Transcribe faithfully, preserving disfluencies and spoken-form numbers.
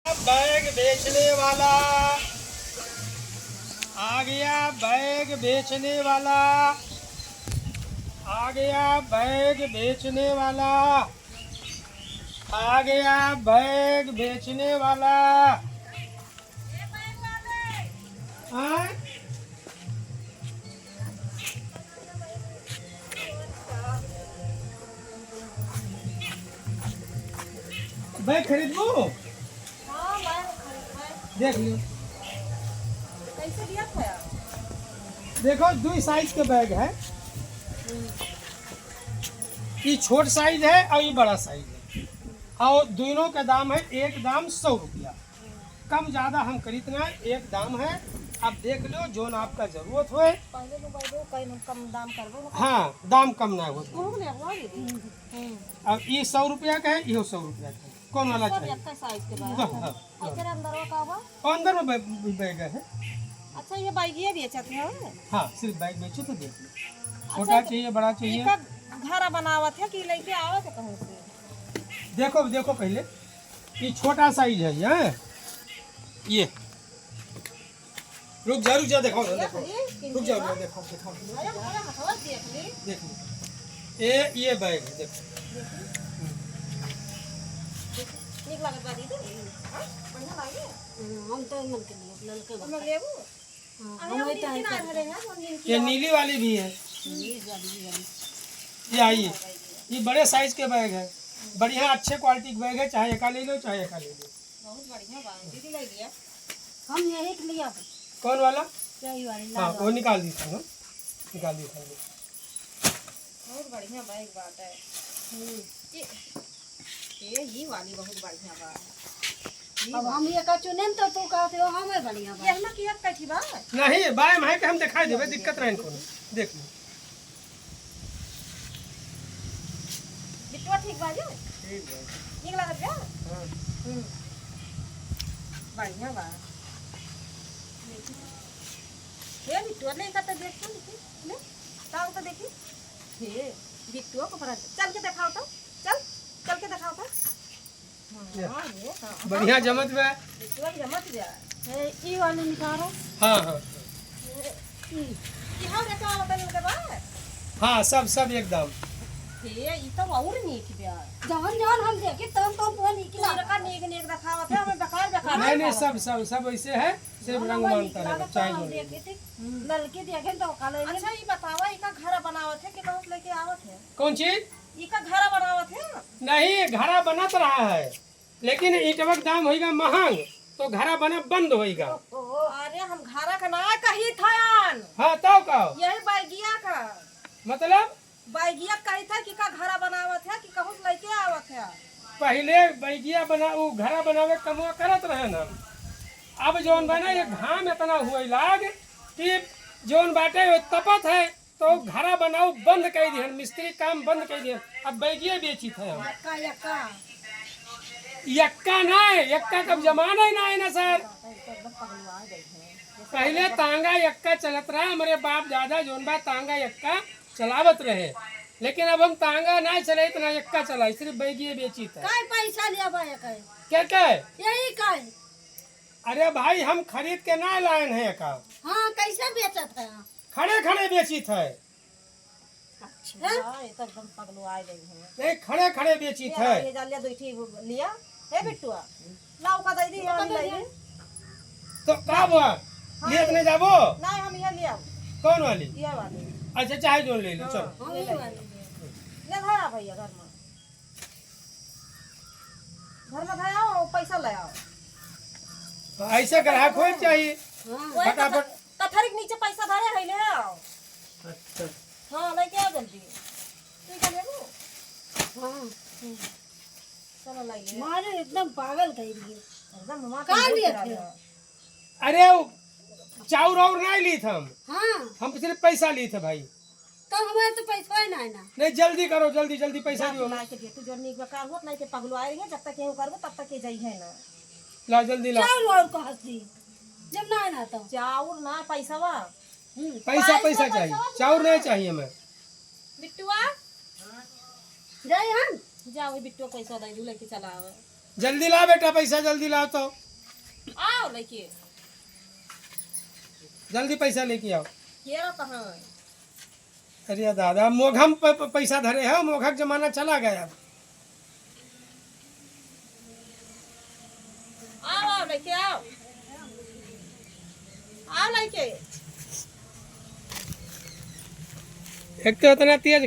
बैग बेचने वाला आ गया, बैग बेचने वाला आ गया, बैग बेचने वाला आ गया, बैग बेचने वाला। हाँ? बैग खरीदबू? हाँ, बैग खरीदबै। देख लियो। कैसे दिया था यार? देखो, दुई साइज के बैग है। ई छोट साइज है और ई बड़ा साइज है, और दोनों का दाम है एक दाम सौ रुपया। कम ज्यादा हम करीत ना, एक दाम है। आप देख लो, जोन आपका जरूरत होए। पहले तो भाई, वो कहीं हम कम दाम कर दो। हाँ, दाम कम ना होत। हम्म। अब ई सौ रुपया का है, इहो सौ रुपया का है। कौन वाला सब चाहिए? एक साइज के बा। हाँ, हाँ, हाँ। एकरे अंदरवा का बा? और अंदर में बै-, बैग है। अच्छा, ये बैग ये बेचत है? हाँ, सिर्फ बैग बेचो तो देख लो। अच्छा, छोटा तो चाहिए, बड़ा चाहिए? एका घरा बनावत है कि लेके आवत है कहूँ से? देखो, देखो पहले, ये छोटा साइज है, ये, ये। रुक जा, रुक जा, देखाओ, देख देखाओ। ली, रुक जा, रुक जा, देखाओ, देखाओ। अरे, हमारा हथवा देख ली। देख ली। ए, ये बैग है, देखो। देखो। नीक लागत बा दीदी? हाँ? बढ़िया लागे? हम्म, हम तो नलके लिए, नलके हम लोग लेबू? हाँ, अरे, हम हम वही नीचे टाइप ना करते धरे हैं। हैं, हम नीचे ये आ- नीली वाली भी है। नीली वाली भी है। ये आइए, ये बड़े साइज के बैग है, बढ़िया अच्छे क्वालिटी के बैग है, चाहे एका ले लो, चाहे एका ले लो। बहुत बढ़िया बा, दीदी ले लिया। हम यही के लिया। कौन वाला? यही वाली हाँ, लाल वो वाली। निकाल दी था, हाँ? निकाल दी था। बहुत बढ़िया बैग बात है। हम्म। ये, ये, ये वाली बहुत बढ़िया बा। ये अब बा। हम ये का चुनेम तो तू कहते हो हमें बढ़िया बा। ये हमें किया कैठी बा? नहीं, बाय में है कि हम दिखाई देबे, दिक्कत रहे कौन। देख लो। बिट्टुआ ठीक बा जी? ठीक बा। ठीक लागत बा? हाँ। हम्म। बढ़िया बा। हे बिट्टुआ, ले का तो देख तो, देखी, ले, ताऊ तो देखी। हे, बिट्टुआ को पकड़, चल के देखाओ तो, चल, चल के देखाओ तो। हाँ, या। हाँ, ये, हाँ, बढ़िया हाँ। जमत बा। बिट्टुआ के जमत बा। हे, ई वाले निकालो। हाँ, हाँ। हे, ई। ई हाँ, देखा होता नहीं होता बा? हाँ, सब, सब एकदम। हे, ई तो और नीक बा। जवन, जवन हम देखे, तवन, तवन तो नीक तू लागत। इनका नीक, नीक देखावत है, हमें बेकार, बेकार नहीं, नहीं, देखावत सब, है। सब, सब ऐसे है। सिर्फ हाँ, रंग वही मानता है, लागत चाहे तो जो हम ले। देखे थे। हम्म। नलकी देखे तो काले में। अच्छा, ई बतावा, इका घरा बनावत है कि बहुत लेके आवत है? कौन चीज? इका घरा बनावत है? नहीं, घरा बनत रहा है, लेकिन ईंटवा के दाम होइगा महंग, तो घरा बना बंद होइगा। ओहो, अरे, हम घरा का ना कही थन। हाँ, तब का? यही बैगिया का। मतलब? बैगिया कही था कि का घरा बनावत है कि कहूँ से लेके आवत है? पहिले बैगिया बना, उ घरा बनावे के कमवा करत रहन हम। अब जौन बा ना, ये घाम इतना हुए लाग कि जौन बाटे वो तपत है, तो घरा बनाओ बंद कर दिहन, मिस्त्री काम बंद कर दिहन। अब बैगिया बेचित है हम। यक्का, यक्का। यक्का ना, यक्का कब जमाना ही ना है ना सर। एकदम पगलवा गई है। पहिले तांगा यक्का चलत रहा, हमरे बाप दादा जौन बा तांगा यक्का चलावत रहे, लेकिन अब हम तांगा ना चलाइत ना यक्का चलाई, सिर्फ बैगिए बेचित है। काय पैसा लिया बा एकर? के के? यही काय? अरे भाई, हम खरीद के ना लायन है एका। हाँ, कैसे बेचत है? खड़े खड़े बेचित है। अच्छा। हैं? हाँ, ये तो एकदम पगलू आ गई है। नहीं, खड़े खड़े बेचित ये है। ये जा लिया, दो ठी लिया। हे बिट्टुआ, लाओ का दे दी, ये वाली ले ली। तो का बुआ? हाँ, लेत ये। नहीं जाबो? नहीं, हम ये लिया। कौन वाली? ये वाली। अच्छा, चाहे जो ले लो, हाँ, चलो। ये ले ली। ले धरा भैया घर में। घर में धरा आओ, पैसा ले आओ। तो ऐसे ग्राहक होए चाहिए। हाँ। वही फटाफट। कथ-, कथरी के नीचे पैसा धरे है, ले आओ। अच्छा। हाँ, लेके आओ जल्दी। तू क्या लेबू? हाँ। हम्म। चलो, लाई ले। मारे एकदम पागल कर दिए। एकदम दिमाग का खराब लिया कर थे? दिया। अरे, वो चाउर और नहीं ली थे हम। हाँ। हम सिर्फ पैसा ली थे भाई। तो हमारे तो पैसा ही नहीं ना। नहीं, जल्दी करो, जल्दी, जल्दी पैसा जा, दियो। ला के दे, तू जो नीक बा, का होत नहीं के पगलो आए रही है, जब तक ये करबो, तब तक ये जाई है ना। ला, जल्दी ला। चाउर और को हंस दी, जब ना ना तो। चाउर ना, पैसा बा। हम्म। पैसा, पैसा पैसा चाहिए, पैसा चाउर नहीं चाहिए हमें। बिट्टुआ? जाए हम? जाओ, बिट्टुआ पैसा दे दू, लेके चला आवे। जल्दी लाओ बेटा, पैसा जल्दी लाओ तो। आओ लेके। जल्दी पैसा लेके आओ। ये रहा कहाँ है? अरे दादा, मोघम प-, प-, पैसा धरे है, मोघक जमाना चला गया। आओ, आओ, लेके आओ। आओ लेके। एक तो इतना तेज